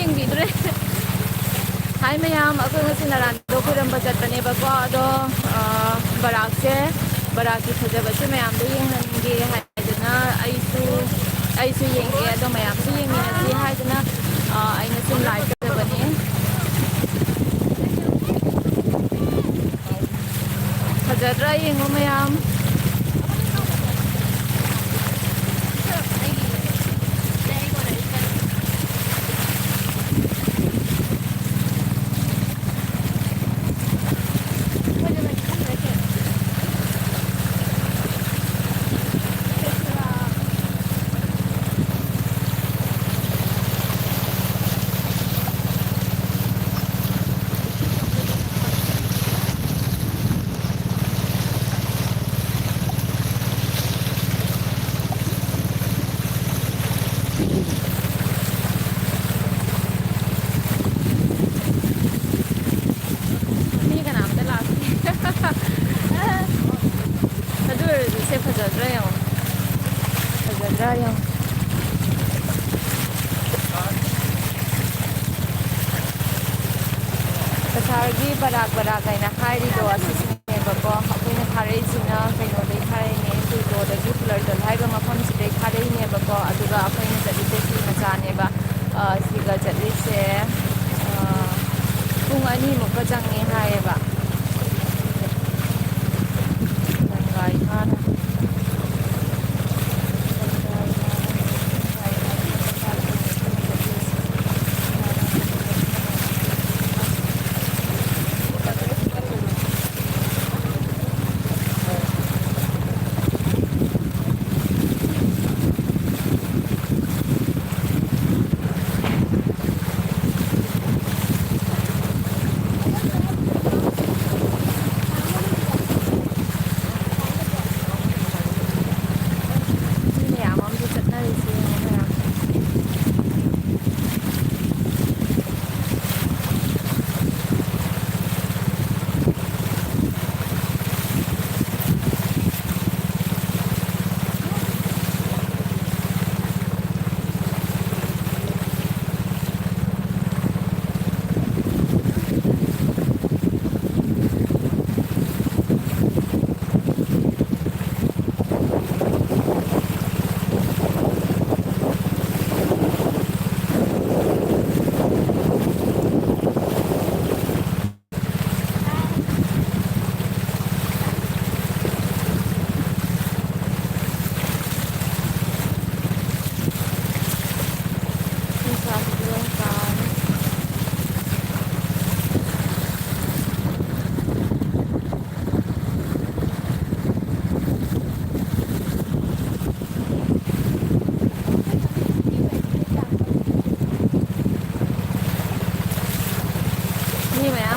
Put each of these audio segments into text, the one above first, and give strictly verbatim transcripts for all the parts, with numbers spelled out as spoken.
ꯌꯦꯡꯕꯤꯗ꯭ꯔꯦ꯫ ꯍꯥꯏ ꯃꯌꯥꯝ, ꯑꯩꯈꯣꯏ ꯉꯁꯤ ꯅꯔꯥꯟꯗꯣ ꯈꯣꯏꯔꯝꯕ ꯆꯠꯄꯅꯦꯕꯀꯣ, ꯑꯗꯣ, ꯑ, ꯕꯔꯥꯛꯁꯦ, ꯕꯔꯥꯛꯀꯤ ꯐꯖꯕꯁꯦ ꯃꯌꯥꯝꯗ ꯌꯦꯡꯍꯟꯒꯦ ꯍꯥꯏꯗꯅ ꯑꯩꯁꯨ, ꯑꯩꯁꯨ ꯌꯦꯡꯒꯦ, ꯑꯗꯣ ꯃꯌꯥꯝꯁꯨ ꯌꯦꯡꯃꯤꯟꯅꯁꯤ ꯍꯥꯏꯗꯅ, ꯑ, ꯑꯩꯅ ꯁꯨꯝ live ꯇꯧꯖꯕꯅꯦ꯫ ꯐꯖꯗ꯭ꯔꯥ ꯌꯦꯡꯉꯣ ꯃꯌꯥꯝ꯫ ꯃꯤ ꯀꯅꯥꯝꯇ ꯂꯥꯛꯇꯦ꯫ ꯑꯗꯨ ꯑꯣꯏꯔꯁꯨ ꯁꯦ ꯐꯖꯗ꯭ꯔꯥ ꯌꯦꯡꯉꯣ꯫ ꯐꯖꯗ꯭ꯔꯥ ꯌꯦꯡꯉꯣ꯫ ꯀꯁꯥꯔꯒꯤ ꯕꯔꯥꯛ ꯕꯔꯥꯛ ꯍꯥꯏꯅ ꯍꯥꯏꯔꯤꯗꯣ ꯑꯁꯤꯁꯤꯅꯦꯕꯀꯣ꯫ ꯑꯩꯈꯣꯏꯅ ꯊꯥꯔꯛꯏꯁꯤꯅ ꯀꯩꯅꯣꯗꯒꯤ ꯊꯥꯔꯛꯏꯅꯦ, ꯀꯨꯏꯗꯣꯗꯒꯤ ꯐꯨꯂꯔꯇꯟ ꯍꯥꯏꯕ ꯃꯐꯝꯁꯤꯗꯩ ꯊꯥꯔꯛꯏꯅꯦꯕꯀꯣ꯫ ꯑꯗꯨꯒ ꯑꯩꯈꯣꯏꯅ ꯆꯠꯂꯤꯁꯦ ꯁꯤ ꯃꯆꯥꯅꯦꯕ꯫ ꯑ, ꯁꯤꯒ ꯆꯠꯂꯤꯁꯦ, ꯑ, ꯄꯨꯡ ꯑꯅꯤꯃꯨꯛꯀ ꯆꯪꯉꯦ ꯍꯥꯏꯌꯦꯕ꯫ ꯒꯪꯒꯥ ꯏꯃꯥꯅ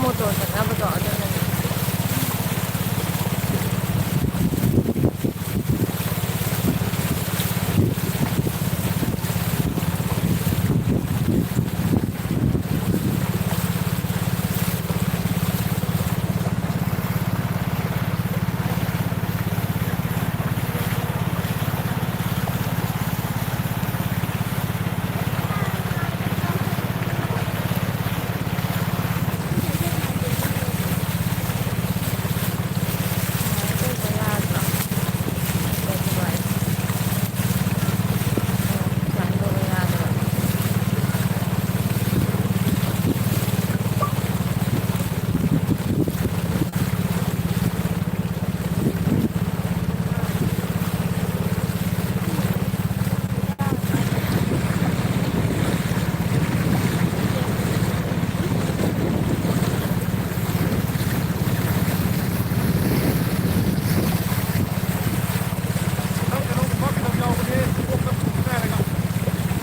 ꯃꯣꯇꯣꯔ ꯆꯠꯅꯕꯗꯣ ꯑꯗꯨꯅꯅꯦ꯫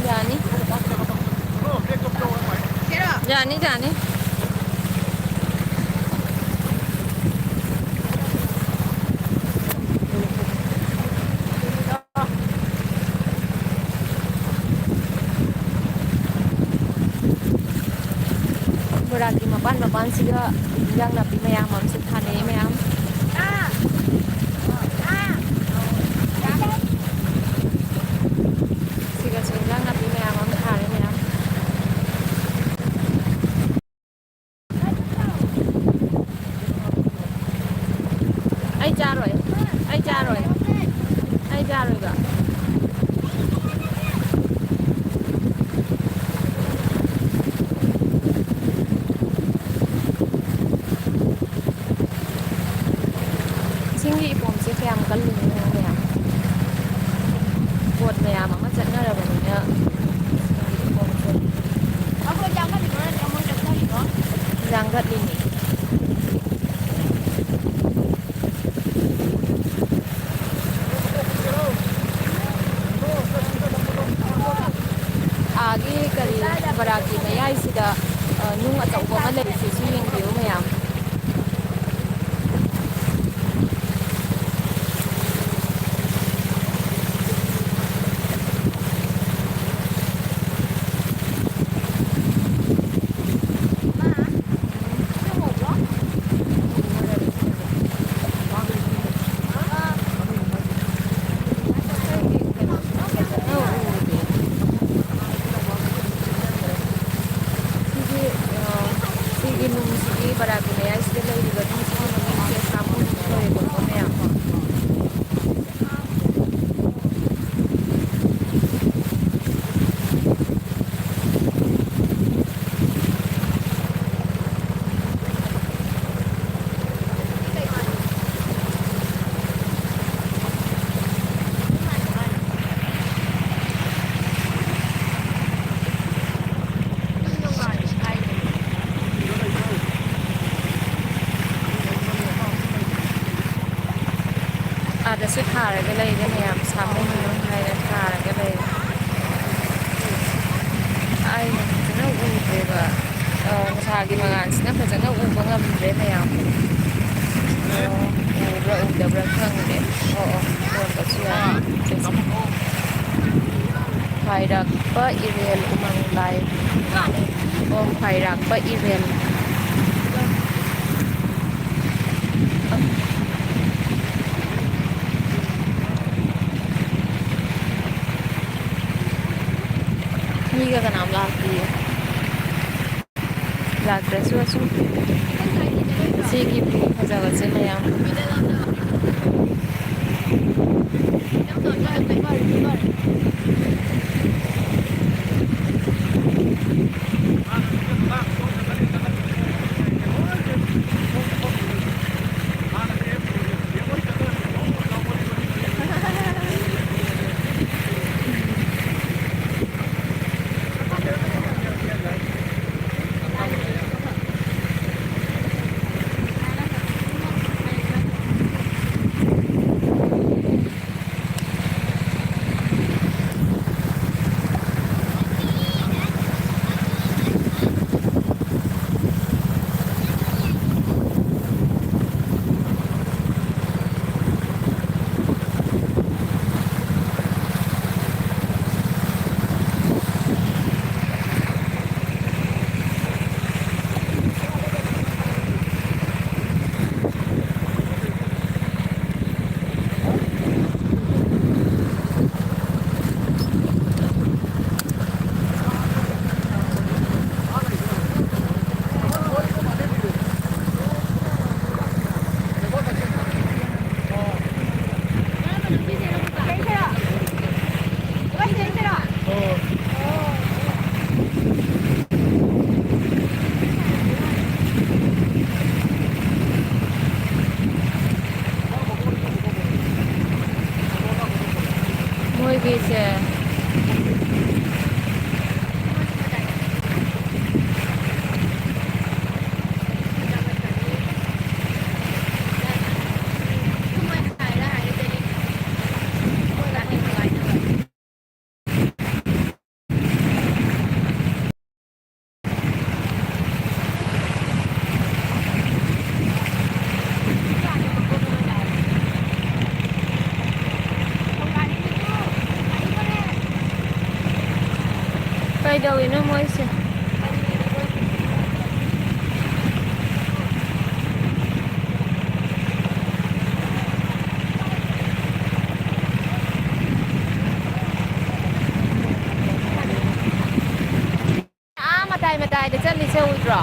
ꯌꯥꯅꯤ꯫ ꯌꯥꯅꯤ, ꯌꯥꯅꯤ꯫ ꯕꯣꯔꯥꯒꯤ ꯃꯄꯥꯟ ꯃꯄꯥꯟꯁꯤꯒ ꯏꯟꯖꯥꯡ ꯅꯥꯄꯤ ꯃꯌꯥꯝ ꯑꯃꯁꯨ ꯊꯥꯅꯩ ꯃꯌꯥꯝ꯫ ꯁꯤꯒꯁꯨ ꯏꯟꯖꯥꯡ ꯅꯥꯄꯤ ꯃꯌꯥꯝ ꯑꯃ ꯊꯥꯔꯦ ꯃꯌꯥꯝ꯫ ꯑꯩ ꯆꯥꯔꯣꯏ꯫ ꯑꯩ ꯆꯥꯔꯣꯏ꯫ ꯑꯩ ꯆꯥꯔꯣꯏꯕ꯫ ꯏꯁꯤꯡꯒꯤ ꯏꯄꯣꯝꯁꯦ ꯀꯌꯥꯝ ꯀꯜꯂꯤꯅꯣ ꯌꯦꯡꯉꯨꯅꯦ꯫ ꯕꯣꯠ ꯃꯌꯥꯝ ꯑꯃ ꯆꯠꯅꯔꯕꯅꯤꯅ ꯏꯁꯤꯡꯒꯤ ꯏꯄꯣꯝꯁꯦ ꯌꯥꯡꯒꯠꯂꯤꯅꯦ꯫ ꯑꯥꯒꯤ ꯀꯔꯤ ꯕꯔꯥꯛꯀꯤ ꯃꯌꯥꯏꯁꯤꯗ, ꯑ, ꯅꯨꯡ ꯑꯆꯧꯕ ꯑꯃ ꯂꯩꯔꯤꯁꯤꯁꯨ ꯌꯦꯡꯕꯤꯌꯨ꯫ ꯕꯔꯥꯒꯤ ꯃꯌꯥꯏꯁꯤꯗ ꯂꯩꯔꯤꯕ ꯃꯤꯁꯤꯒꯤ ꯃꯃꯤꯡꯁꯦ ꯁꯥꯃꯨ ꯀꯧꯋꯦꯕꯀꯣ ꯃꯌꯥꯝ꯫ ꯑꯥꯗꯁꯨ ꯊꯥꯔꯒ ꯂꯩꯔꯦ ꯃꯌꯥꯝ, ꯁꯥꯃꯨ ꯍꯥꯏꯅ ꯊꯥꯔꯒ ꯂꯩꯔꯦ꯫ ꯑꯩꯅ ꯐꯖꯅ ꯎꯗ꯭ꯔꯦꯕ, ꯑ, ꯅꯨꯡꯁꯥꯒꯤ ꯃꯉꯥꯜꯁꯤꯅ ꯐꯖꯅ ꯎꯕ ꯉꯝꯗ꯭ꯔꯦ ꯃꯌꯥꯝ꯫ ꯑꯣ, ꯎꯕ꯭ꯔꯥ ꯎꯗꯕ꯭ꯔꯥ ꯈꯪꯗꯦ꯫ ꯑꯣ, ꯑꯣ, ꯑꯣꯏꯔꯝꯕꯁꯨ ꯌꯥꯏ꯫ ꯐꯥꯏꯔꯥꯛꯄ ꯏꯔꯦꯜ ꯎꯃꯪ ꯂꯥꯏ꯫ ꯑꯣ, ꯐꯥꯏꯔꯥꯛꯄ ꯏꯔꯦꯜ꯫ ꯃꯤꯒ ꯀꯅꯥꯝ ꯂꯥꯛꯇꯤꯌꯦ꯫ ꯂꯥꯛꯇ꯭ꯔꯁꯨ ꯑꯁꯨꯝ ꯁꯤꯒꯤ view ꯐꯖꯕꯁꯦ ꯃꯌꯥꯝ꯫ ꯁꯦ꯫ ꯀꯩꯗꯧꯔꯤꯅꯣ ꯃꯣꯏꯁꯦ? ꯑꯥ, ꯃꯇꯥꯏ ꯃꯇꯥꯏꯗ ꯆꯠꯂꯤꯁꯦ ꯎꯗ꯭ꯔꯣ?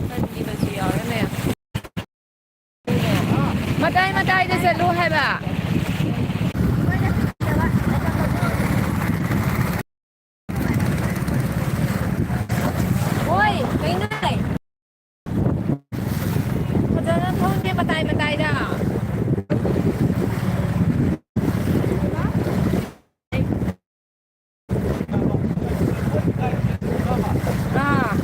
ꯀꯟꯈꯤꯕꯁꯨ ꯌꯥꯎꯔꯦ ꯃꯌꯥꯝ꯫ ꯃꯇꯥꯏ ꯃꯇꯥꯏꯗ ꯆꯠꯂꯨ ꯍꯥꯏꯕ꯫ ꯍꯣꯏ, ꯀꯩꯅꯣ? ꯐꯖꯅ ꯊꯧꯗꯦ ꯃꯇꯥꯏ ꯃꯇꯥꯏꯗ꯫ ꯑꯥ꯫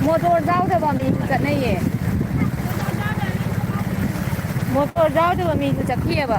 ꯃꯣꯇꯣꯔ ꯌꯥꯎꯗꯕ ꯃꯤꯁꯨ ꯆꯠꯅꯩꯌꯦ꯫ ꯃꯣꯇꯣꯔ ꯌꯥꯎꯗꯕ ꯃꯤꯁꯨ ꯆꯠꯈꯤꯑꯕ꯫